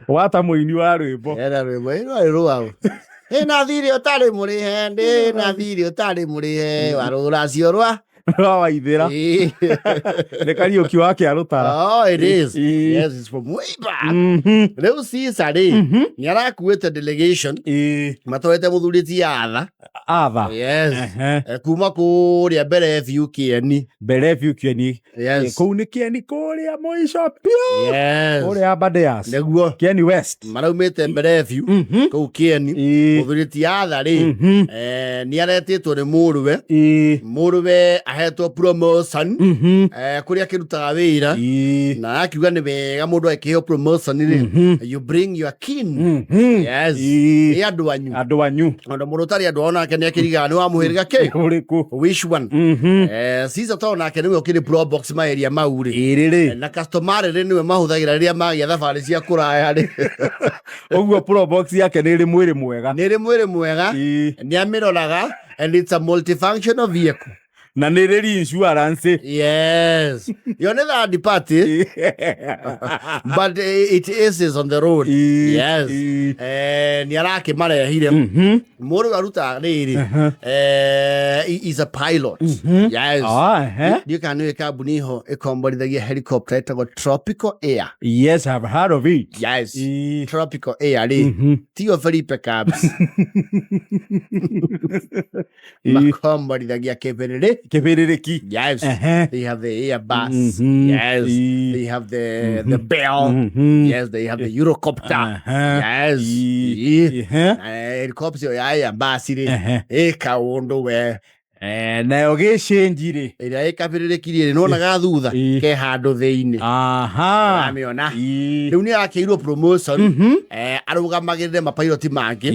Wata mũini wa rwĩmbo. Era rwĩmbo ĩno rwarĩ rwao. Ndĩna thirĩ ũtarĩ mũrĩhe, ndĩna thirĩ ũtarĩ mũrĩhe, wa rũracio rwa. Rwa Waithĩra. Ĩĩ. Nĩ Kariũki wa Kĩarũtara. Oh, it is. Ĩĩ. Yes, it's from way back. Rĩu Caesar rĩ, nĩ arakuĩte delegation matwarĩte mũthuri ti Arthur. Arthur. Yes. Ehe. Kuma kũrĩa mbere biũ Kĩeni. Mbere biũ Kĩeni. Yes. Kũu nĩ Kĩeni kũrĩa mũico biũ. Yes. Kũrĩa Aberdares. Nĩguo. Kĩeni West. Maraumĩte mbere biũ kũu Kĩeni. Mũthuri ti Arthur rĩ, nĩ aretĩtwo nĩ mũrũwe. Mũrũwe ahetwo promotion kũrĩa akĩrutaga wĩra. Na akiuga nĩ wega mũndũ akĩheo promotion rĩ, you bring your kin. Yes. Nĩ andũ anyu. Andũ anyu. Ona mũndũ ũtarĩ andũ ao nake nĩ akĩrigaga nĩ wa mũhĩrĩga kĩ? Ũrĩkũ? Which one? Caesar tondũ nake nĩwe ũkĩrĩ pro box maeria mau rĩ. Ĩrĩ rĩ. Na customer rĩ nĩwe mahũthagĩra rĩrĩa magĩa thabarĩ cia kũraya rĩ. Ũguo pro box yake nĩ ĩrĩ mwĩrĩ mwega. Nĩ ĩrĩ mwĩrĩ mwega. Nĩ amĩroraga and it's a multifunctional vehicle. Na nĩ rĩri insurance. Yes. Yo nĩ third party but it is on the road. Yes. Nĩ arakĩmarehire. Mũrũ arutaga rĩrĩ. He is a pilot. Yes. Ah, ehe. Ndiũĩ kana nĩũĩ kambuni ho ĩkomborithagia helicopter ĩtagwo Tropical Air. Yes, I've heard of it. Yes. Tropical Air rĩ. Tiyo Felipe Cabs. Makomborithagia kĩbĩrĩrĩ. Kĩbĩrĩrĩki. Yes. Ehe. They have the Airbus. Yes. They have the Bell. Yes, they have the Eurocopter. Yes. Ii. Helicopter ĩyo ya Airbus rĩ, ĩ kaũndũ we. Nayo gĩcĩnji rĩ. Ĩrĩa ĩkabĩrĩrĩkirie rĩ, nĩwonaga thutha ke handũ thĩinĩ. Aha. Ũramĩona? Rĩu nĩ arakĩirwo promotion arũgamagĩrĩre mapairoti mangĩ.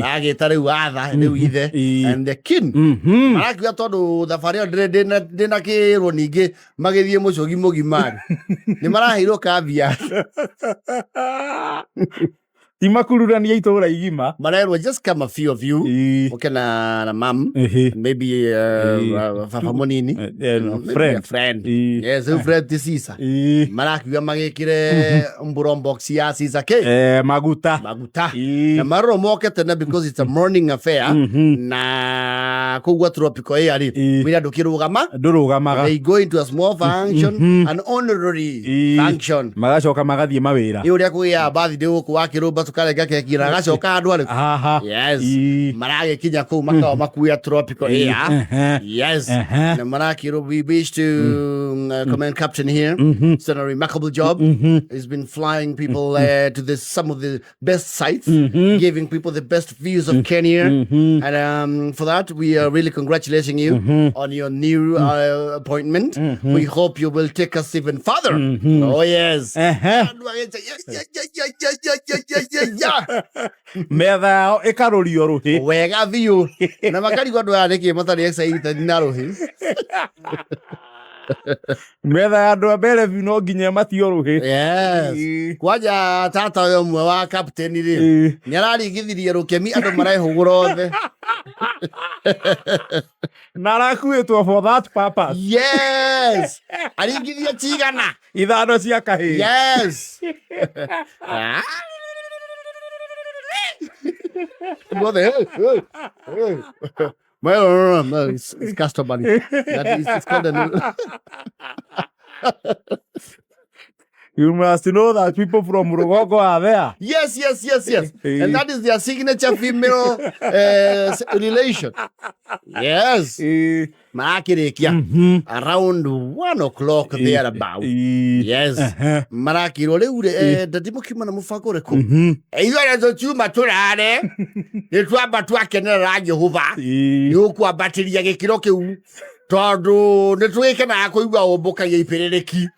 Aragĩta rĩu Arthur rĩu ithe and the kin. Marakiuga tondũ thabarĩ ĩyo ndĩnakĩrwo ningĩ magĩthiĩ mũcũgi mũgima rĩ. Nĩ maraheirwo kambia. Ti makururania itũra igima. Marerwo just come a few of you. Ũke na mam. Maybe baba mũnini. No, Maybe friend. a friend. Yes, rĩu friend ti Caesar. Marakiuga magĩkĩre mburo box ya Caesar kĩ? Maguta. Maguta. Na marorwo moke tene because it's a morning affair. Na koguo Tropical Air rĩ, wĩra ndũkĩrũgama. Ndũrũgamaga. They go into a small function, an honorary function. Magacoka magathiĩ mawĩra. Nĩ ũrĩa kũgĩaga birthday gũkũ wa kĩrũmba tũkarenga keki na agacoka handũ arĩkũ. Haha. Yes. Maragĩkinya kũu makao makuya Tropical Air. Yes. Na marakĩrwo we wish to commend captain here. He's done a remarkable job. He's been flying people to the, some of the best sites, giving people the best views of Kenya. And for that, we are really congratulating you on your new appointment. We hope you will take us even further. Oh, yes. Andũ agĩte, yeah, yeah, yeah, yeah, yeah, yeah, yeah, yeah, yeah, yeah. Metha yao ĩkarũrio rũhĩ. Wega biũ. Na makarigwo andũ aya nĩkĩ matarĩ excited na rũhĩ. Metha ya andũ a mbere biũ no nginya ĩmatio rũhĩ. Yes. Kwanja tata ũyũ ũmwe wa captain rĩ, nĩ araringithirie rũkemi andũ marehũgũra othe. Na arakuĩtwo for that purpose. Yes. Aringithia cigana. Ithano cia kahĩĩ. Yes. Andũ othe, hey, hey, hey. Well, no, no, no, it's customary. That is, it's called an You must know that people from Rugongo are there. Yes. And that is their signature female relation. Yes. Marakĩrĩkia around 1 o'clock thereabout. Yes. Marakĩrwo rĩu rĩ, ndadi mũkiuma na mũbango ũrĩkũ? Ithuĩ arĩa tũkiuma tũrare nĩ twamba twakenerera Jehova nĩ ũkwambatĩria gĩkĩro kĩu tondũ nĩ tũgĩkenaga kũigua ũmbũkagia ibĩrĩrĩki.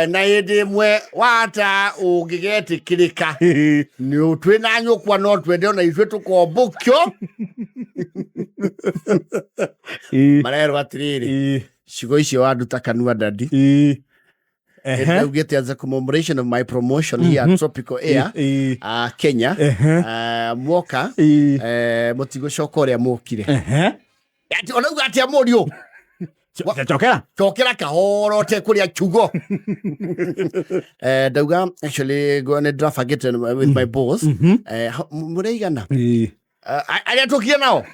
Na hĩndĩ ĩmwe wata ũngĩgetĩkĩrĩka nĩ twĩ na nyũkwa no twende ona ithuĩ tũkombũkio. Marerwo atĩrĩrĩ, ciugo icio wanduta kanua dadi. Ndaugĩte as a commemoration of my promotion here at Tropical Air Kenya, mwoka mũtigũcoka ũrĩa mũkire. Ati onauga atia mũriũ? Cokera. Cokera kahoro ũtekũrĩa kiugo. Ndauga actually nĩ ndĩrabangĩte with my boss. Mũrĩigana? Ĩĩ. Arĩa tũkire nao.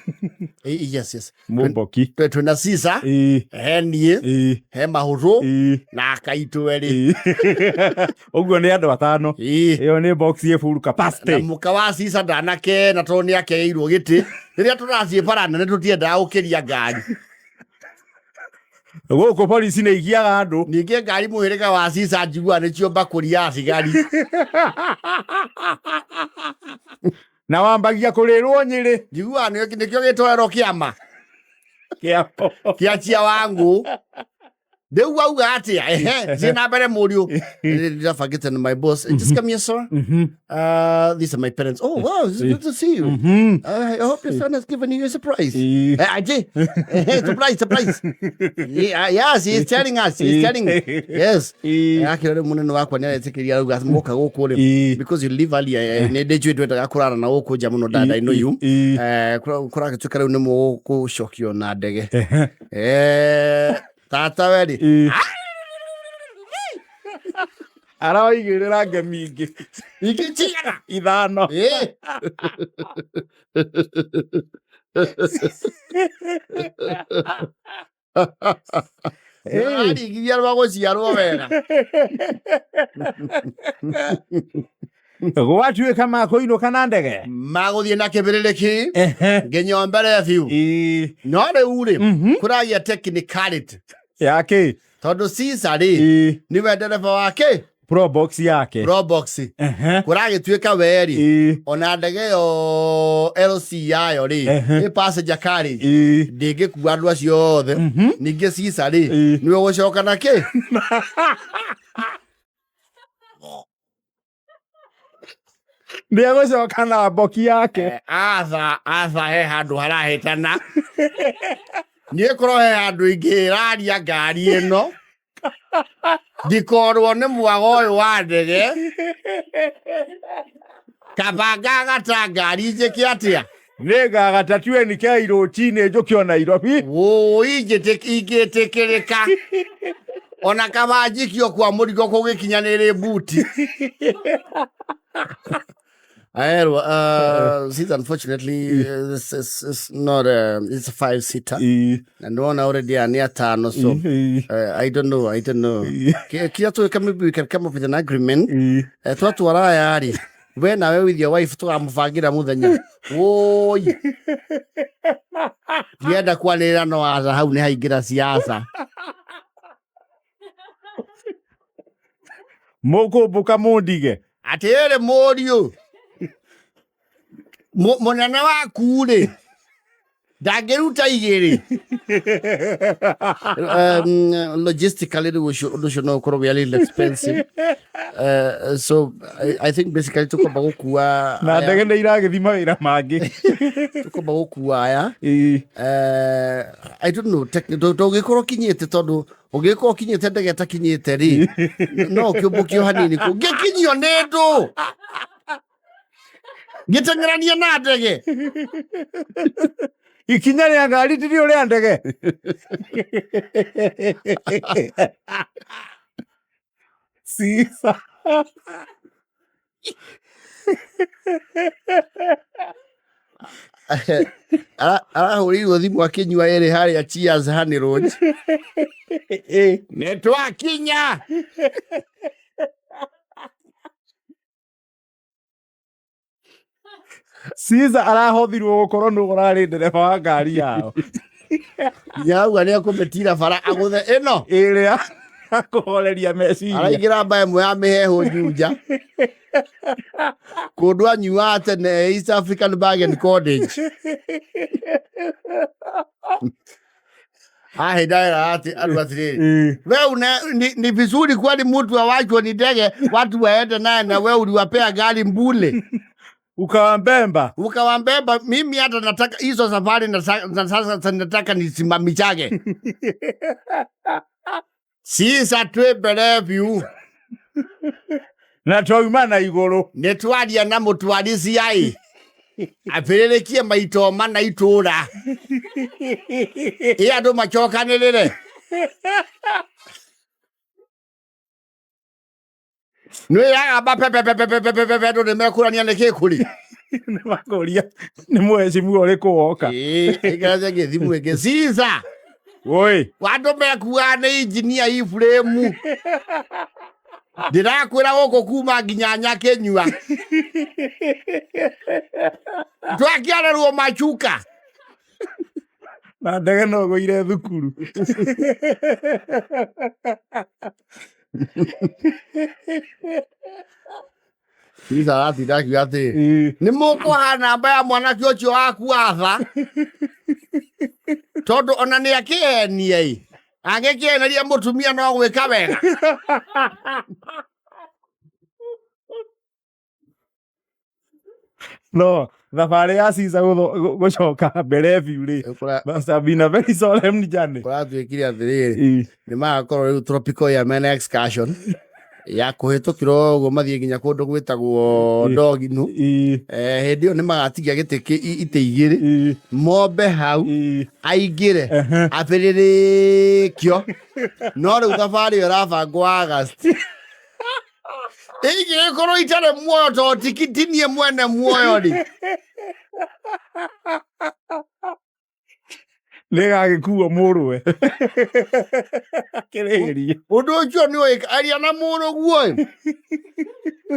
Yes. Mũmboki. Twĩna Caesar, Ĩĩ. he niĩ, Ĩĩ. he mahũrũ Ĩĩ. na kaitũ erĩ. Ĩĩ. Ũguo nĩ andũ atano. Ĩĩ. Ĩyo nĩ box ĩ full Na capacity. mũka wa Caesar ndanakena tondũ nĩ akeirwo gĩtĩ. Rĩrĩa tũrathiĩ bara nene tũtiendaga gũkĩria ngari. Gũkũ borici nĩ igiaga andũ. Ningĩ ngari mũhĩrĩga wa Caesar njiguaga nĩcio mbakũri ya thigari. Na wambagia kũrĩrwo Nyĩrĩ. Njiguaga nĩkĩo gĩtoero kĩama Kĩa kĩa cia wangu. Rĩu wauga atĩa? Ehe, thiĩ na mbere mũriũ. Ndĩrabangĩte na my boss. Just come here, sir. These are my parents. Oh, wow, it's good to see you. I hope your son has given you a surprise. Ĩĩ. Ajay, surprise, surprise. Yeah, yes, he's telling us. He's telling. Yes. Ĩĩ. Akĩra rĩu mũnene wakwa nĩ aretĩkĩria rauga moka gũkũ rĩ Ĩĩ. because you live earlier, nĩ ndĩnjũĩ ndwendaga kũrara na gũkũ nja mũno dad, I know you. Ĩĩ. Kũragĩtuĩka rĩu nĩ mũgũcokio na ndege. Ehe. Tata we rĩ Ĩĩ. Aroigĩrĩra ngemi ingĩ ingĩ cigana? Ithano. Ĩĩ. Nĩũraringithia rwa gũciarwo wega. Gwatuĩka makũinũka na ndege. Magũthiĩ na kĩbĩrĩrĩki Ehe. nginya mbere biũ. Ĩĩ. No rĩu rĩ kũragĩa technicality Yake. tondũ Caesar rĩ Ĩĩ. nĩwe ndereba wake Probox yake. Probox. Ehe. Kũragĩtuĩka we rĩ Ĩĩ. ona ndege ĩyo LC yayo rĩ Ehe. ĩ passenger carriage Ĩĩ. ndĩngĩkua andũ acio othe. Ningĩ Caesar rĩ Ĩĩ. nĩwe gũcoka na kĩ Nĩegũcoka na mboki yake. Atha he handũ harahĩtana. Niĩ korwo he handũ ingĩraria ngari ĩno ndikorwo nĩ mwago ũyũ wa ndege kaba ngagata ngari njĩke atĩa. Nĩngagata 20K rũcinĩ njũke o Nairobi. Wũi ingĩtĩkĩrĩka ona kaba njikio kwa mũrigo kũgĩkinya nĩrĩ mbuti. Aerwa, see, unfortunately, this is not a, it's a 5-seater. Ĩĩ. And one already are near tano, so Ĩĩ. I don't know, I don't know. Kia tu maybe we can come up with an agreement. Ĩĩ. Twatwara aya rĩ, we nawe with your wife tũkamũbangĩra mũthenya. Woi. Ndienda kwanĩrĩra no aca hau nĩ haingĩra siasa. Mũkũmbũka mũndige. Atĩrĩrĩ mũriũ. Mũnene waku rĩ ndangĩruta igĩrĩ. Logistically rĩu ũcio ũndũ ũcio no ũkorwo wĩ a little expensive. So I think basically tũkwamba gũkua Na aya, ndege nĩ iragĩthiĩ mawĩra mangĩ. tũkwamba gũkua aya. Ĩĩ. I don't know ndũngĩkorwo ũkinyĩte tondũ ũngĩkorwo ũkinyĩte ndege ĩtakinyĩte rĩ no ũkĩũmbũkio hanini kũ ngĩkinyio nĩ ndũ ngĩteng'erania na ndege. Ikinya rĩa ngari ti rĩo rĩa ndege. Caesar. Arahũrĩirwo thimũ akĩnyua ĩrĩ harĩa Cheers Honey Lodge. Ĩĩ. Nĩ twakinya. Caesar arahothirwo gũkorwo nũ ũrarĩ ndereba wa ngari yao. Nyauga nĩ ekũmĩtira bara agũthe ĩno. Ĩrĩa akũhoreria meciria. Araingĩra mba ĩmwe ya mĩheehũ Juja. Kũndũ anyuaga tene East African Bargain Cottage. Ahĩndaĩra atĩ andũ atĩrĩrĩ. Ĩĩ. We una, ni vizuri kwani mtu awachwe ni ndege watu waende naye na we uliwapea gari mbule. Ukawambemba. Ukawambeba. Mimi hata nataka hizo safari na sasa nataka nisimamishage. Sisa twĩ mbere biũ. Na twauma na igũrũ. Nĩ twaria na mũtwarisi ai abĩrĩrĩkie maito mana itũra. Ĩ andũ macokanĩrĩre. Nä yagamba pepepepepepepe andå nä mekårania nä kä kå rä. Nĩ makũria nĩ mũhecimu ũrĩkũ woka. Ĩngä gä thimå ä ngä cica. Woi. Andå mekuaga nä injinia Ibrahim ndĩrakwĩra gũkũ kuma nginya Nyakĩnyua twakĩarerwo macuka. Na ndege no gũire thukuru. Cica aratinda akiuga atĩ Ĩĩ. nĩ mũkũha namba ya mwanake ũcio waku atha tondũ ona nĩ akĩhenie ĩ angĩkĩheneria mũtumia no gwĩka wega. No thabarĩ ya Caesar gũcoka mbere biũ rĩ must have been a very solemn journey. Kũratuĩkire atĩrĩrĩ, Ĩĩ. nĩ magakorwo rĩu tropical Yemen excursion ya kũhĩtũkĩrwo ũguo mathiĩ nginya kũndũ gwĩtagwo Ndoginu. Ĩĩ. Hĩndĩ ĩyo nĩ magatigia gĩtĩ itĩ igĩrĩ, Ĩĩ. mombe hau, Ĩĩ. aingĩre, Ehe. abĩrĩrĩkio, no rĩu thabarĩ ĩyo ĩrabangwo August. Ingĩgĩkorwo itarĩ muoyo tondũ tikiti niĩ mwene muoyo rĩ. Nĩ gagĩkuo mũrũwe akĩrĩhĩrie. Ũndũ ũcio nĩ ũĩ aria na mũrũguo ĩ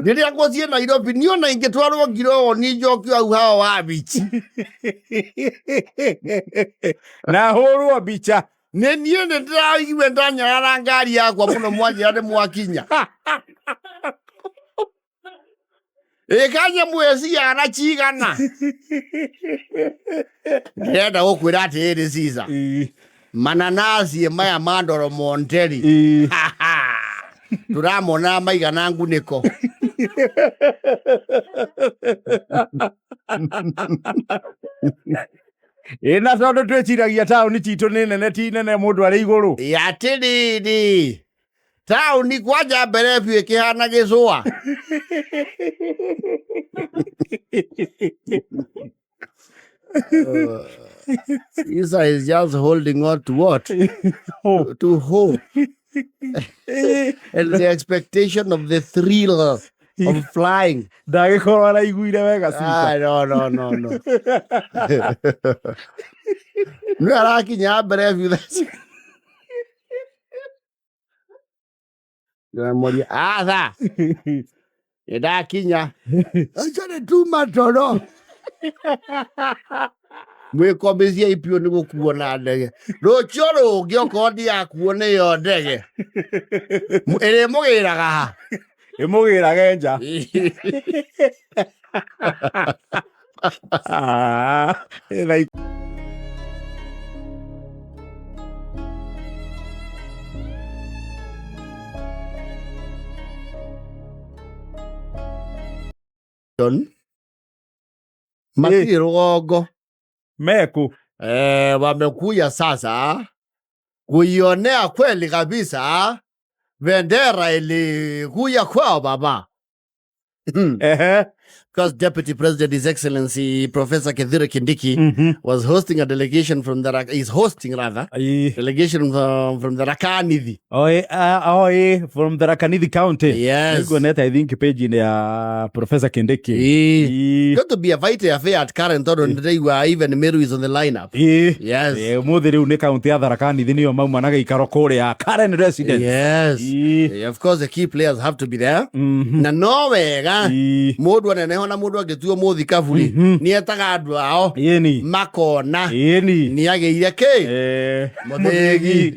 rĩrĩa ngũthiĩ Nairobi niĩ ona ingĩtwarwo ngirowo ni njokio hau hao wa bichi. Na hũrwo mbica. Nĩ niĩ nĩ ndĩraigua ndanyarara ngari yakwa mũno mwanjĩra nĩ mwakinya ĩ kanyamũ ĩcigana cigana ndĩrenda gũkwĩra atĩrĩrĩ Caesar, Ĩĩ. mananasi maya ma Ndoro Monteri, Ĩĩ. tũramona maigana ngunĩko. Ĩ na tondũ twĩciragia taũni citũ nĩ nene ti nene mũndũ arĩ igũrũ. Atĩrĩrĩ, taũni kwanja mbere biũ ĩkĩhana gĩcũa. Isa is just holding on to what? Hope. To hope and the expectation of the thrill of flying. Ndagĩkorwo araiguire wega Caesar. Ah, no, no, no, no. Nĩ arakinya mbere biũ thaa ici. Ndĩramũria, atha nĩ ndakinya acio nĩ tuma toro mwĩkombĩcie ipiũ nĩ gũkuo na ndege rũciũ rũngĩ okorwo ndigakuo nĩyo ndege ĩrĩmũgĩraga ha? Ĩmũgĩrage nja. Ah, ĩtha. Matirĩ rũgongo. Meku. Wamekuja sasa kuionea kweli kabisa bendera ilikuja kwao baba. Ehe. Because Deputy President His Excellency Professor Kithure Kindiki was hosting a delegation from the is hosting rather Ĩĩ. delegation from the Rakanithi. Oe, oe, from the Rakanithi County. Yes. Nĩnguonete I think page-inĩ ya Professor Kindiki. Ĩĩ. Ĩĩ. Going to be a vital affair at Karen tondũ nĩndĩraigua even Meru is on the lineup. Ĩĩ. Yes. Ĩĩ, ũmũthĩ rĩu nĩ kaunti ya Tharaka Nithi nĩyo mauma na gĩikaro kũrĩa Karen Residence. Yes. Ĩĩ. Of course the key players have to be there. Na no wega Ĩĩ. mũndũ aneneho na mũndũ angĩtuo mũthikabu rĩ nĩ etaga andũ ao Ĩni. makona Ĩni. nĩ agĩire kĩ Eh, mũthĩgi.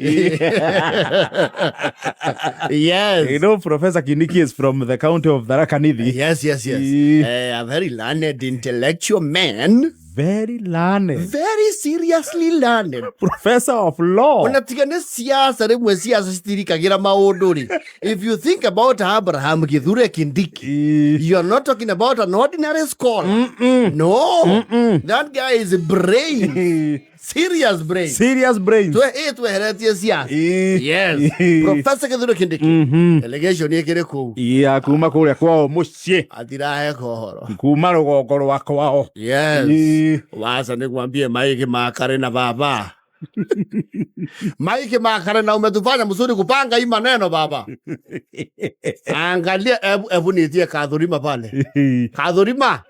Yes. You know, Professor Kindiki is from the county of Tharaka Nithi. Yes. Ĩĩ. A very learned intellectual man. Very learned. Very seriously learned. Professor of law. Ona tiga nĩ siasa rĩmwe siasa citirikagĩra maũndũ rĩ, if you think about Abraham Kithure Kindiki, Ĩĩ. you are not talking about an ordinary scholar. No. That guy is brain. Ĩĩ. Serious brain. Serious brains. Tweheretie siasa. Ĩĩ. Yes. Ĩĩ. Professor Kithure Kindiki. Delegation ĩkĩrĩ kũu. Ĩĩ, ya kuma kũrĩa kwao mũciĩ. Atiraheka ũhoro. Kuma rũgongo rwa kwao. Yes. Ĩĩ. Waca nĩkwambie maĩgĩ makare na baba. Mike Makarena, umetufanya mzuri kupanga hii maneno baba. Angalia, ebu nitie Kathurima pale. Kathurima.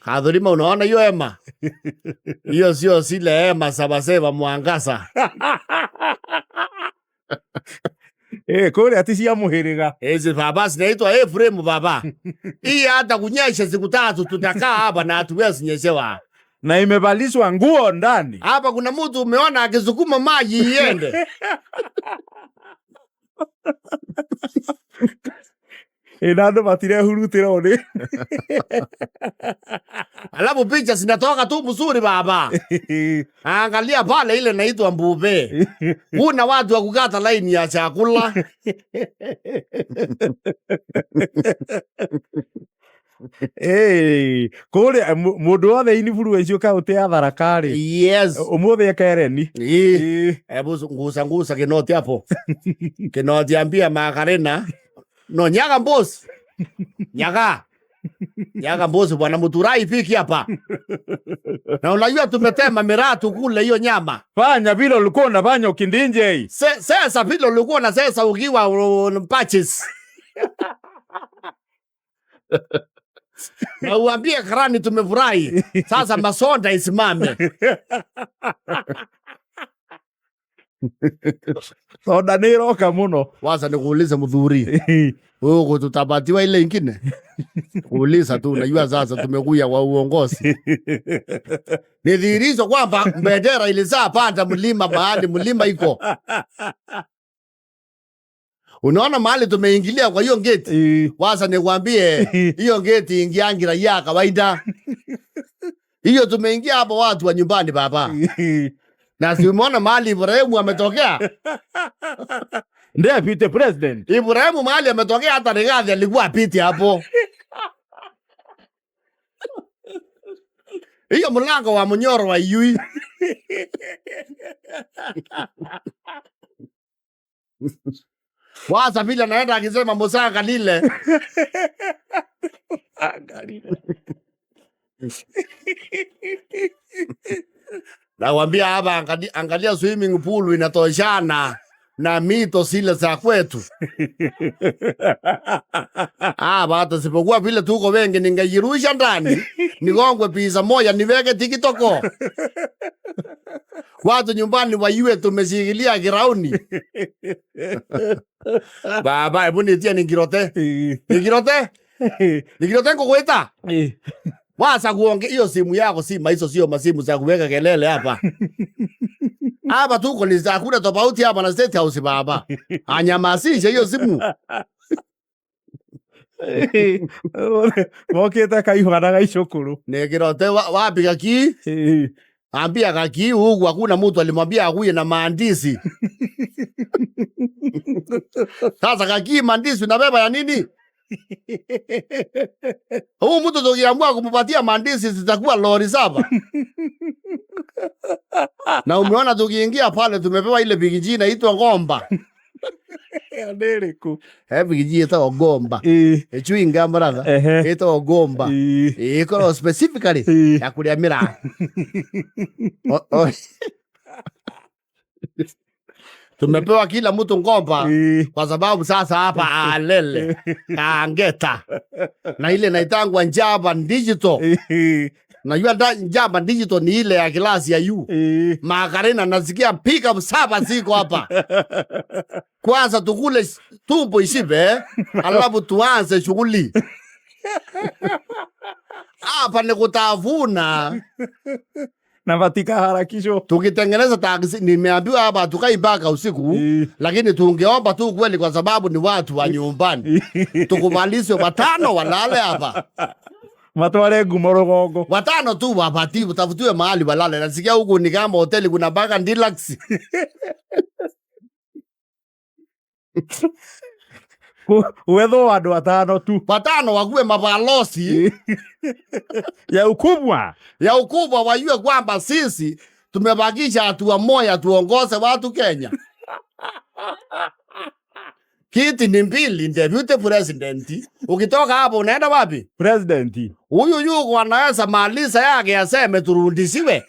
Kathurima, unaona hiyo hema? Hiyo sio zile hema sabaseba mwangaza. Kũrĩa ti cia mũhĩrĩga. Hizi baba zinaitwa A-frame baba. Hii hata kunyesha siku 3 tutakaa hapa na hatuwezi nyeshewa. Na imevalishwa nguo ndani. Hapa kuna mtu umeona akisukuma maji iende. Na andũ matirehurutĩra ũrĩ. Alafu picha zinatoka tu mzuri baba. Angalia pale ile inaitwa mbube. Kuna watu wa kukata laini ya chakula. Kũrĩa mũndũ wothe influence kaũntĩ ya Tharaka rĩ. Yes. Ũmũthĩ ekereni. Hebu ngusa ngusa kinoti hapo. Kinoti ambia Makarena. No nyaga mbosi. Nyaga. Nyaga mbosi bwana Muturai fiki hapa. Na unajua tumetema miratu kule hiyo nyama. Fanya vile ulikuwa unafanya ukindinje. Sasa vile ulikuwa na sasa ukiwa patches. Na uambie karani tumefurahi. Sasa masonda isimame. Sonda nĩ ĩroka mũno. Wacha nikuulize mudhuri. Huko tutapatiwa ile ingine. Kuuliza tu, unajua sasa tumekuja kwa uongozi. Ni dhihirisho kwamba bendera ilizaa panda mlima mahali mlima iko. Unaona mahali tumeingilia kwa hiyo gate. Wacha nikwambie hiyo gate ingiangi raia kawaida. Hiyo tumeingia hapo watu wa nyumbani baba. Na si umeona mahali Ibrahimu ametokea? Deputy President. Ibrahimu mahali ametokea hata Rigathi alikuwa apiti hapo. Hiyo mlango wa Munyoro wa Iyui. Waza vile anaenda akisema Musa Galile. Galile. Nakwambia hapa angalia swimming pool inatoshana na mito zile za kwetu. Hata sipokuwa vile tuko wengi ningejirusha ndani, nigongwe pizza moja niweke TikTok. Watu nyumbani waiwe tumeshikilia kirauni. Baba, hebu nitie ningirote. Ningirote? Ningirote ngukuita? Wacha kuongea hiyo simu yako, si maiso sio masimu za kuweka kelele hapa. Hapa tuko ni hakuna tofauti hapa na State House baba. Anyamasishe hiyo simu. Mokete kaihwana gaicukuru. Nikirote wapi kaki? Ambia kaki huku hakuna mtu alimwambia akuye na maandishi. Sasa kaki maandishi unabeba ya nini? Huu mtu tukiamua kumpatia maandishi zitakuwa lori 7. Na umeona tukiingia pale tumepewa ile bigiji inaitwa ngomba. Nĩrĩkũ? He bigiji ĩtagwo ngomba. Chewing gum brother. Ĩtagwo ngomba. Ĩkoragwo specifically ya kũrĩa mĩraa. Tumepewa kila mtu ngomba kwa sababu sasa hapa alele kaangeta na ile naitangwa Njamba Digital. Najua Njamba Digital ni ile ya klasi ya U. Makarena nasikia pick up 7 ziko hapa. Kwanza tukule tumbo ishibe, alafu tuanze shughuli. Hapa ni kutafuna. Na watikaharakishwo. Tukitengeneza taksi, nimeambiwa hapa tukai mpaka usiku, lakini tungeomba tu kweli kwa sababu ni watu wa nyumbani. Tukubaliswe 5 walale hapa. Matware ngumo rũgongo. 5 tu wapati, utafutiwe mahali walale. Nasikia huku ni kama hoteli kuna mpaka deluxe. Wetho andũ 5 tu. 5 wague mabalosi. Ya ukubwa. Ya ukubwa wajue kwamba sisi tumebakisha hatua moja tuongoze watu Kenya. Kiti ni mbili, deputy president. Ukitoka hapo unaenda wapi? President. Huyu yuko anaweza maliza yake aseme turundisiwe.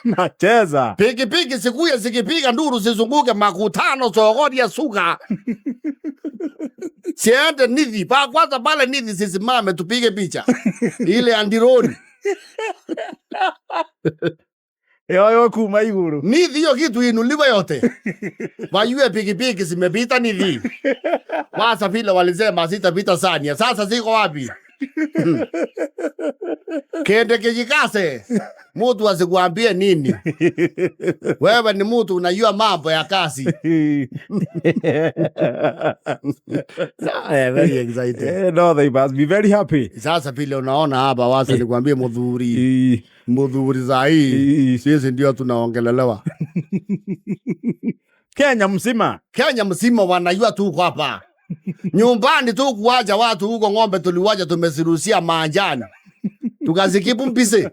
Nacheza. Pikipiki sikuya zikipiga nduru zizunguke makutano sokoni ya suka. Siende nithi pa kwanza pale nithi sisimame tupige picha. Ile andironi. Yoyo kuma iguru. Nithi hiyo kitu inuliwe yote. Wayue pikipiki zimepita nithi. Wasa vile walisema sitapita sania. Sasa ziko wapi? Kende kijikase. Mutu asikuambie nini. Wewe ni mutu unajua mambo ya kazi. Very excited. No, they must be very happy. Sasa vile unaona hapa wasa nikwambie mudhuri. Mudhuri za hii. Sisi ndio tunaongelelewa. Kenya mzima. Kenya mzima wanajua tu hapa. Nyumbani tu kuwaja watu huko ng'ombe tuliwaja tumezirushia manjani. Tukazikipu mpise.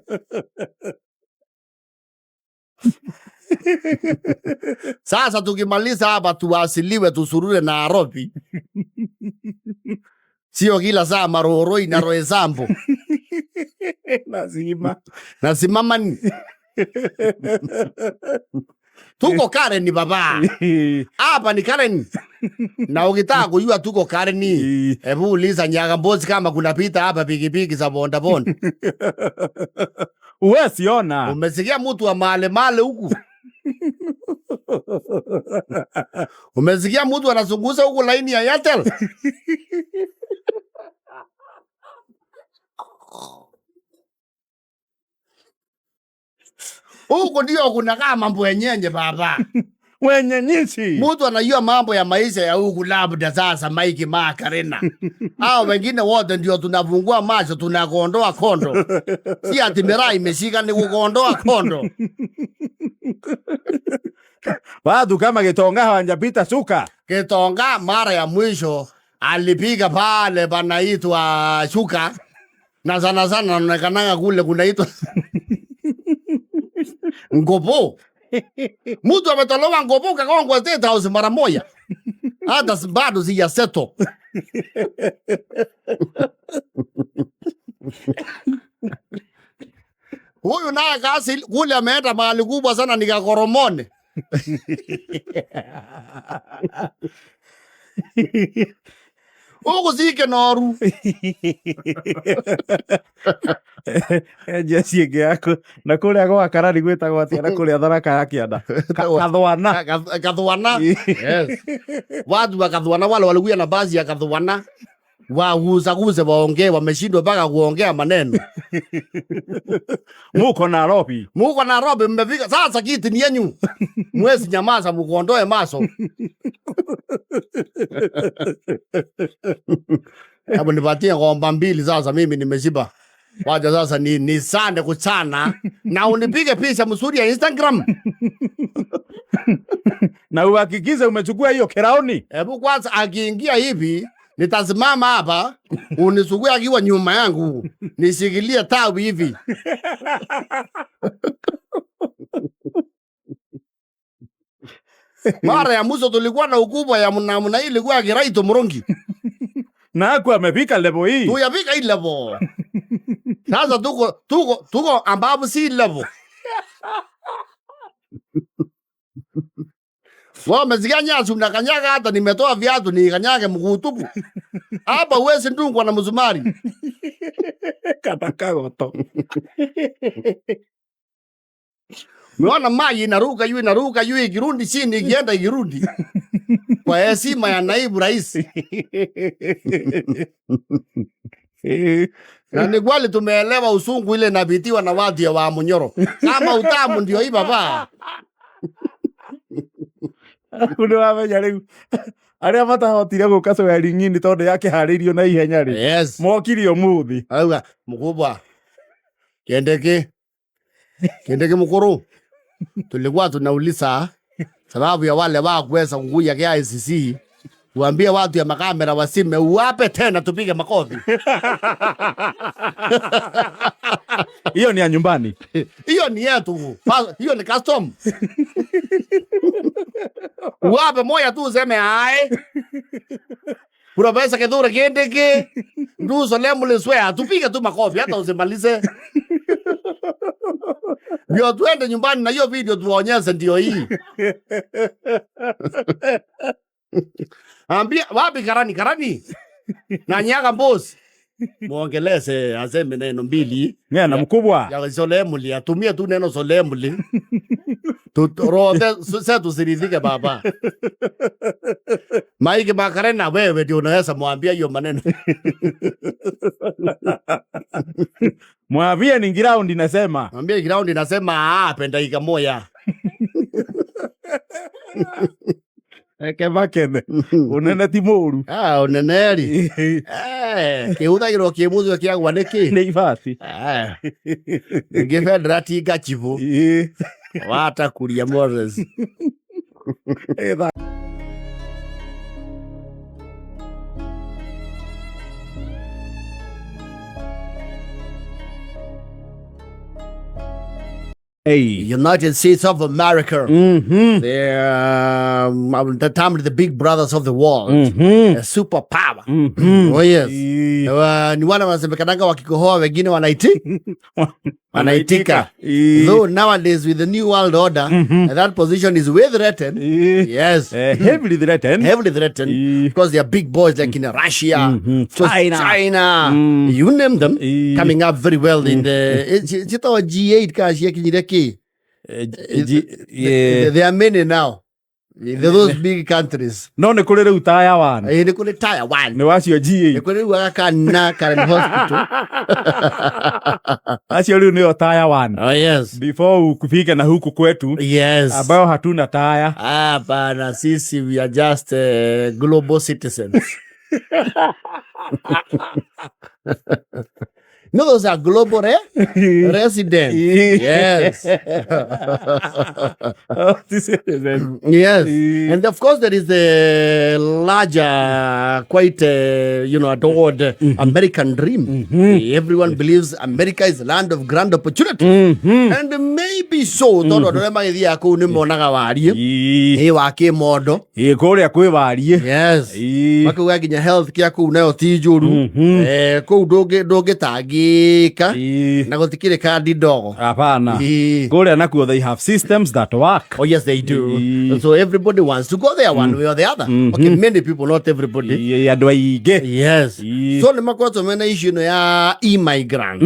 Sasa tukimaliza hapa tuwasiliwe tusurure Nairobi. Sio kila saa maroroi na roesambo. Lazima. Nasimama ni. Tuko Karen baba. Hapa ni Karen. Na ukitaka kujua tuko Karen, hebu uliza Nyagambozi kama kuna pita hapa pikipiki za bonda bonda. Uwezi ona. Umesikia mtu wa male male huku? Umesikia mtu anazunguza huku laini ya Airtel? Huku ndio kunakaa mambo yenyenye baba. Wenye nchi. Mtu anajua mambo ya maisha ya huku labda sasa Mike Makarena. Hao wengine wote ndio tunafungua macho tunakondoa kondo. Si ati miraa imeshika ni kukondoa kondo. Watu kama Gitonga hawajapita suka. Gitonga mara ya mwisho alipiga pale panaitwa shuka. Na sana sana anaonekanaga kule kunaitwa Ngopo. Mtu ametolewa Ngopo kagongwa State House mara moja. Hata bado sijaseto. Huyu naye kasi kule ameenda mahali kubwa sana nikakoromone. Huku sike noru. Jeci ĩngĩ yaku na kũrĩa gwa Karari gwĩtagwo atĩa na kũrĩa Tharaka ya Kĩanda? Kathwana. Kathwana. Yes. Watu wa Kathwana wale walikuja na basi ya Kathwana. Waguzaguze waongee, wameshindwa mpaka kuongea maneno. Muko Nairobi. Muko Nairobi mmefika sasa, kiti ni yenyu. Mwezi nyamaza mukondoe maso. Hebu nipatie ng'ombe mbili sasa, mimi nimeshiba. Wacha sasa ni sande kuchana na unipige picha mzuri ya Instagram. Na uhakikishe umechukua hiyo keraoni. Hebu kwanza akiingia hivi nitasimama hapa unisugue akiwa nyuma yangu nishikilie tawi hivi. Mara ya mwisho tulikuwa na ukubwa ya namna hii ilikuwa Kiraito Murungi. Na hakuwa amefika level hii. Tuyafika hii level. Sasa tuko ambapo si level. Wao umesikia nyasi unakanyaga, hata nimetoa viatu nikanyage mguu tupu. Hapa huwezi ndungwa na msumari. Kata kagoto. Umeona maji inaruka juu, inaruka juu, ikirudi chini, ikienda ikirudi. Kwa heshima ya naibu rais. Na ni kweli tumeelewa usungu ile inapitiwa na watu ya wa Munyoro. Kama utamu ndio hii baba. Undu wamenya riu aria matahotire guka swearing-in tondu yakiharĩirio na ihenya rĩ. Yes. Mokire ũmũthĩ. Auga mkubwa. Kendeki. Kendeki mkuru. Tulikuwa tunauliza sababu ya wale wa kuweza kukuja KICC kuambia watu ya makamera wasime uwape tena tupige makofi. Hiyo ni ya nyumbani. Hiyo ni yetu. Hiyo ni custom. Wape moya tu useme ae. Profesa Kithure Kindiki, do solemnly swear. Tupige tu makofi hata usimalize. Ndio tuende nyumbani na hiyo video tuwaonyeshe ndio hii. Ambia wapi Karani Karani? Na Nyaga boss. Muongeleze aseme neno mbili. Ng'ena mkubwa. Ya solemnly atumie tu neno solemnly. Turote sasa tusiridhike baba. Mike Makarena wewe ndio unaweza mwambia hiyo maneno. Mwambie ni ground inasema. Mwambie ground inasema penda dakika moja. Eke makene. Unene ti mũru. Ah, uneneri. Kĩhũthagĩrwo kĩ mũthwe kĩagwa nĩkĩ? Nĩ ibati. Ngĩbendera ti ngachibũ. Watakuria Moses. Hey. United States of America. They're the time the big brothers of the world. A superpower. Oh yes. Ni wale wanasemekanaga wakikohoa wengine wanaitika. Though nowadays with the new world order, that position is way threatened. Yes. Heavily threatened. Heavily threatened. Because they are big boys like in Russia, China. China. You name them. Coming up very well in the G8 ka ciakinyire ki. There are many now. Those big countries. No nĩ kũrĩ rĩu taya one. Nĩ kũrĩ taya one. Nĩ wacio G8. Nĩ kũrĩ rĩu agakana Karen Hospital. Acio rĩu nĩo taya one. Oh yes. Before ukufike na huku kwetu. Yes. Ambayo hatuna taya. Ah, bana sisi we are just global citizens. No, those are global residents. Yes. Citizens. Yes. And of course, there is the larger, quite, adored American dream. Everyone believes America is the land of grand opportunity. And maybe so. Tondũ andũ arĩa magĩthiaga kũu nĩ monaga wariĩ. Ĩ wa kĩmondo. Ĩ kũrĩa kwĩ wariĩ. Yes. Makauga nginya health care kũu nayo ti njũru. Kũu ndũngĩtangĩka. Na gũtikĩrĩ kandi ndogo. Hapana. Kũrĩa nakuo they have systems that work. Oh yes, they do. So everybody wants to go there one way or the other. Okay, many people, not everybody. Andũ aingĩ. Yes. So nĩ makoretwo mena issue ĩno ya immigrants.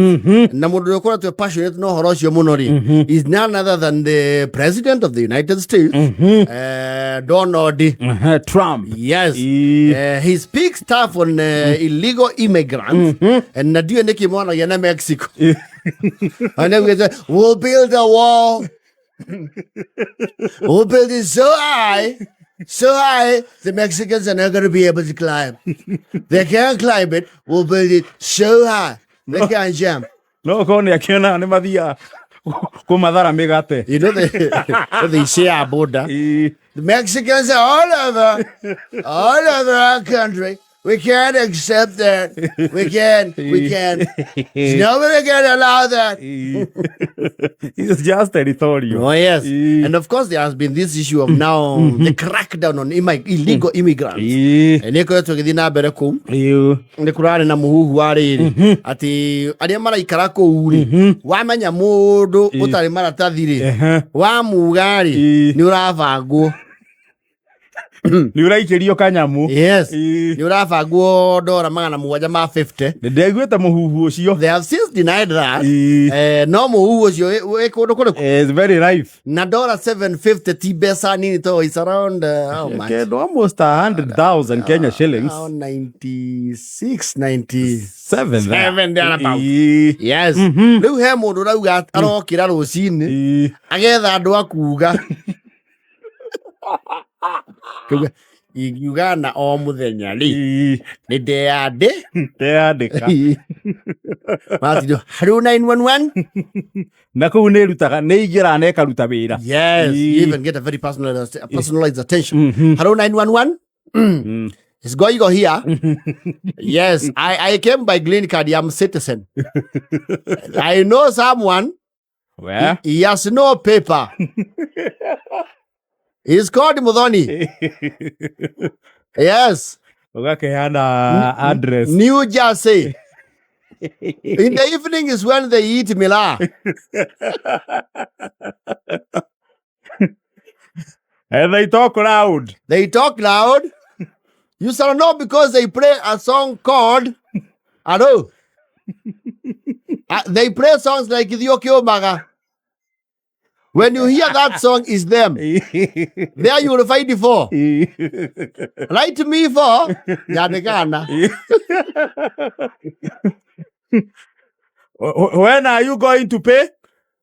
Na mũndũ ũrĩa ũkoretwo passionate na ũhoro ũcio mũno rĩ, is none other than the president of the United States, Donald Trump. Yes. He speaks tough on illegal immigrants. And na ndiũĩ nĩkĩ monagia na Mexico. And then we say, we'll build a wall. We'll build it so high, so high, the Mexicans are not going to be able to climb. They can't climb it. We'll build it so high, they can't jump. No, korwo nĩ akĩona nĩ mathiaga kũmathara mĩgate. You know, they share a border. The Mexicans are all over our country. We can't accept that. We can't. We can't. There's no way we can allow that. It's just territorial. Oh, yes. And of course, there has been this issue of now the crackdown on illegal immigrants. Nĩ ĩkoretwo ĩgĩthiĩ na mbere kũu. Nĩ kũrarĩ na mũhuhu wa rĩrĩ atĩ arĩa maraikara kũu rĩ, wamenya mũndũ ũtarĩ maratathi rĩ, wamuga rĩ, nĩ ũrabangwo. Nĩ ũraikĩrio kanyamũ. Yes. Nĩ ũrabangwo dora magana mũgwanja ma 50. Nĩ ndaiguĩte mũhuhu ũcio. They have since denied that. No mũhuhu ũcio wĩ kũndũ kũrĩkũ? It's very rife. Na dora 750 ti mbeca nini to it's around how much? Kendo almost 100,000 Kenya shillings. Around 96, 97 Seven there. Seven thereabout. Yes. Rĩu he mũndũ ũrauga arokĩra rũcinĩ agetha andũ a kuga. Kuga, ingiuga na o mũthenya rĩ, nĩ ndeyandĩ. Ndeyandĩka. Matindio, hello 911. Na kũu nĩ ĩrutaga, nĩ ĩingĩraga na ĩkaruta wĩra. Yes, you even get a very personalized attention. Hello 911. It's going go here. Yes, I came by green card. I'm a citizen. I know someone. Where? He has no paper. He's called Muthoni. Yes. Ũgakeana address. New Jersey. In the evening is when they eat miraa. And they talk loud. They talk loud. You shall know because they play a song called I know. They play songs like Ithiokiumaga. When you hear that song, it's them. There you will find four. Write to me for Yadekana. When are you going to pay?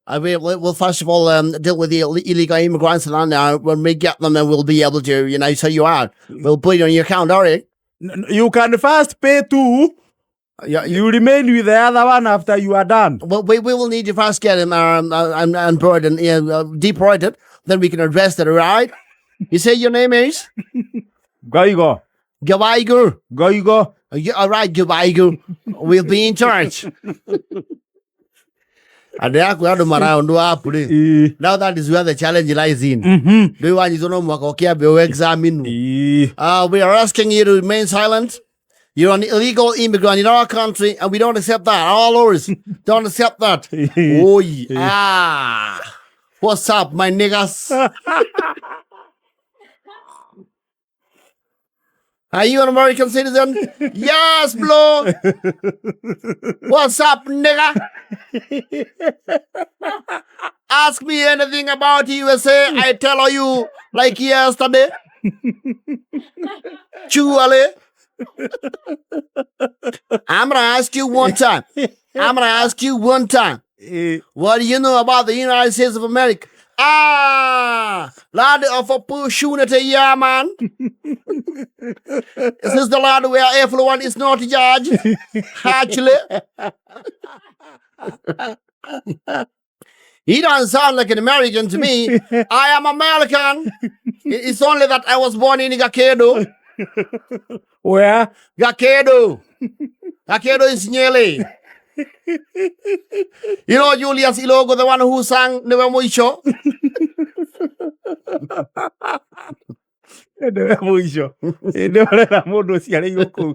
We'll first of all deal with the illegal immigrants, and then when we get them, then we'll be able to, you know, so you out. We'll put it on your account, all right? You can first pay two. Yeah, You remain with the other one after you are done. Well, we will need to first get him on board and deported. Then we can address that, all right? You say your name is? Goigo. Gawaigu. Goigo. Yeah, all right, Gawaigu. We'll be in touch. Andũ aku andũ maraũndũ apu rĩ. Now that is where the challenge lies in. Rĩu wanyitwo no mũhaka ũkĩambe ũ-examine. We are asking you to remain silent. You're an illegal immigrant in our country, and we don't accept that. Our laws don't accept that. Oi. Ah. What's up, my niggas? Are you an American citizen? Yes, bro. What's up, nigga? Ask me anything about USA. I tell you like yesterday. Surely. I'm gonna ask you one time. I'm gonna ask you one time. What do you know about the United States of America? Ah, land of opportunity, yeah, man. This is the land where everyone is not judged. Actually, he don't sound like an American to me. I am American. It's only that I was born in Gakedo. Where? Gakedo. Gakedo is Nyeri. You know Julius Ilogo, the one who sang Niwe Mwisho? Nĩwe mũico. Nĩ ũrera mũndũ ũciarĩirwo kũu.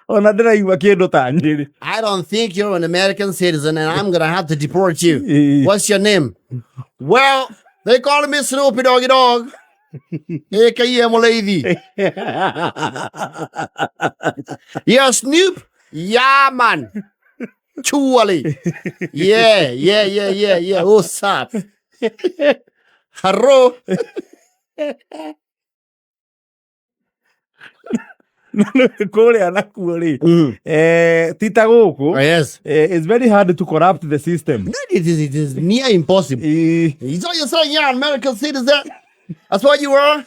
Ona ndĩraigua kĩndũ ta Nyĩrĩ. I don't think you're an American citizen and I'm gonna have to deport you. What's your name? Well, they call me Snoopy Doggy Dog. AKA Mulady. Yeah, Snoop? Yeah, man. Truly. Yeah, yeah, yeah, yeah, yeah. What's up? Hello. Kũrĩa nakuo rĩ, ti ta gũkũ. Oh, yes. It's very hard to corrupt the system. It is near impossible. So you're saying you're an American citizen? That's what you are?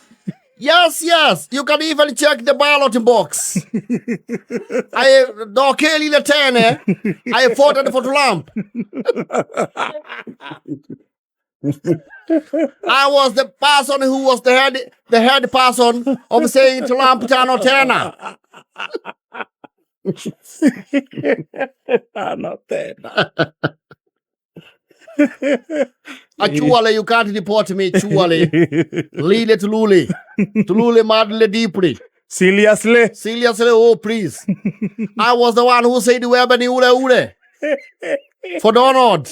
Yes, yes. You can even check the ballot box. I Dokeli tene. I voted for Trump. I was the person who was the head person of saying Trump tano tena. Tano tena. Actually, you can't deport me. Actually, Lile tulule. Tulule madly deeply. Seriously? Seriously, oh please. I was the one who said Webani ule ule for Donald.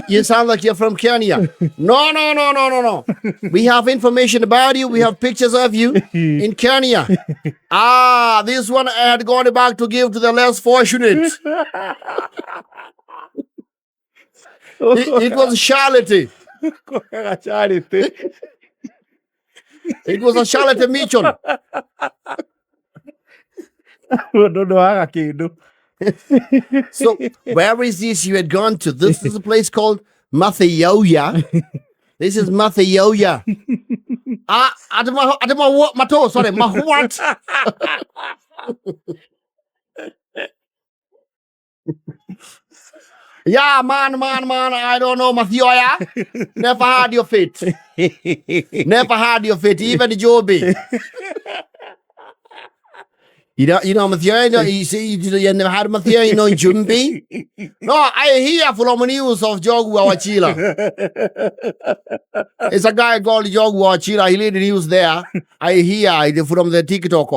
You sound like you're from Kenya. No, no, no, no, no, no. We have information about you. We have pictures of you in Kenya. Ah, this one I had gone back to give to the less fortunate. It was charity. Kũheaga charity. It was a charity mission. Mũndũ ndwaga kĩndũ. So where is this you had gone to? This is a place called Mathioya. This is Mathioya. Ah, I don't what my toe, sorry, my what? Yeah, man, man, man, I don't know, Mathioya. Never had your fit. Never had your fit, even Joby. You know, Mathioya, you know, you see, you never had Mathioya, you know, Jumbi. No, I hear from news of Njogu Wachira. It's a guy called Njogu Wachira. He lead the news there. I hear it from the TikTok.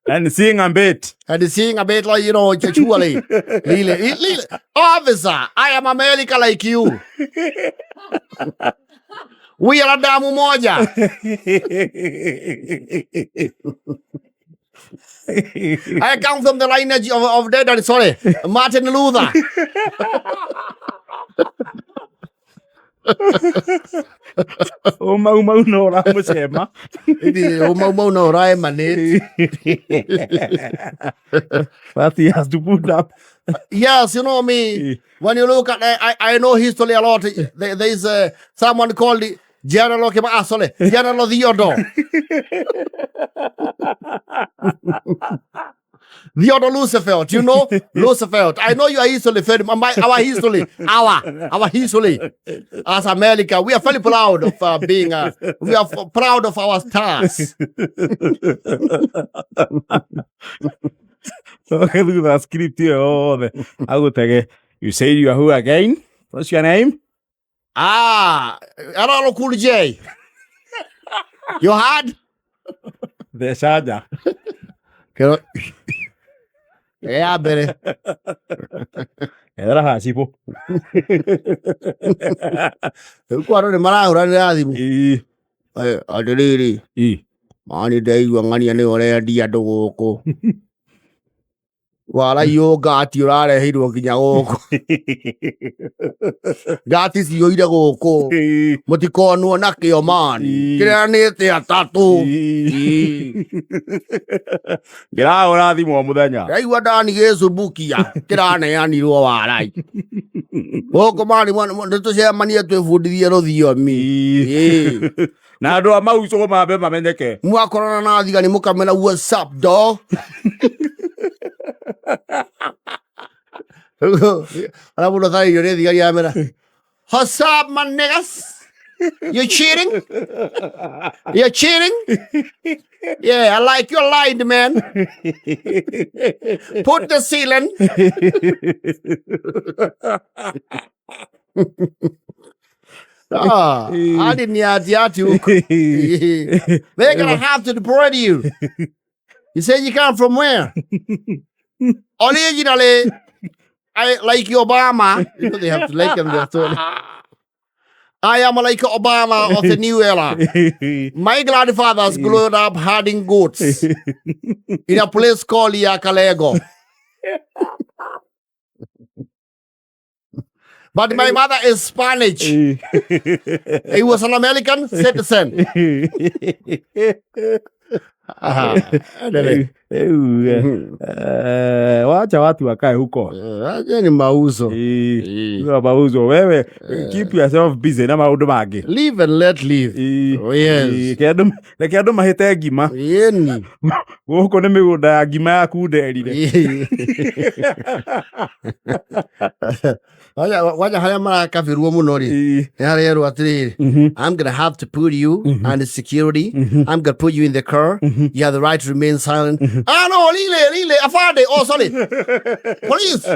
And seeing a bit. And seeing a bit like, you know, surely. Really, really. Officer, I am America like you. We are damu moja. I come from the lineage of dead, sorry, Martin Luther. Uma uma no ũramũcema. Uma uma no ũraemanĩte. But he has to put up. Yes, you know me. When you look at, I know history a lot. There's someone called General, ah, sorry, General Theodore. Theodore Roosevelt, you know Roosevelt. I know your history, very, my, our history, our history as America. We are very proud of being. We are proud of our stars. Coke thutha script ĩyo yothe agũtege, "You say you are who again? What's your name?" Ah, LL Cool J. You heard? Theca nja. Kĩro ya mbere. Ethera hacibũ. Rĩu kwa andũ nĩ marahũranĩra thimũ. Ĩĩ. Atĩrĩrĩ, mani ndaigua ng'ania nĩ ũrendia andũ gũkũ. Waraiywo ngati ũrareheirwo nginya gũkũ. Ngati ciyũire gũkũ. Mũtikonwo nakĩo mani. Kĩreanĩte atatũ. Ngĩrahũra thimũ o mũthenya. Ndaigua ndani gĩcumbukia kĩraneanirwo warai. Gũkũ mani nĩ tũcemanie twĩbundithie rũthiomi. Na andũ a mauco mambe mamenyeke. Mwakorana na thigari mũkamera, "What's up, dog?" Ara mũndũ atarĩirio nĩ thigari amera, "What's up, my niggas? You cheating? You cheating? Yeah, I like your line, man. Put the ceiling." Ah, I didn't ati huko. They're gonna have to deport you. You say you come from where? Originally, I like Obama. You know they have to like him there. So I am like Obama of the new era. My grandfathers grew up herding goats in a place called Yakalego. But my mother is Spanish. He was an American citizen. Aha. Endelee. Rĩu wacha watu wakae huko. Acha ni mauzo. Hiyo mauzo, wewe keep yourself busy na maũndũ mangĩ. Live and let live. Oh, yes. Reke andũ mahĩte ngima. Yeni. Gũkũ nĩ mĩgũnda ya ngima yaku nderire. Waja harĩa marakabĩrwo mũno rĩ, nĩ harĩa erwo atĩrĩrĩ, "I'm gonna have to put you under security. I'm gonna put you in the car. You have the right to remain silent." Ah no, lile, lile, afande. Oh, sorry. Police.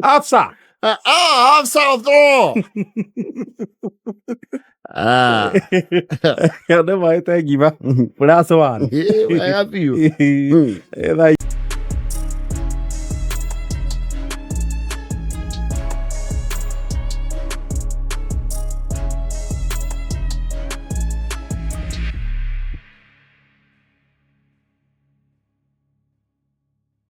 Afsa. Ah, officer of the law. Ah. Andũ mahĩte ngima plus one. Yeah, I have you. Thaa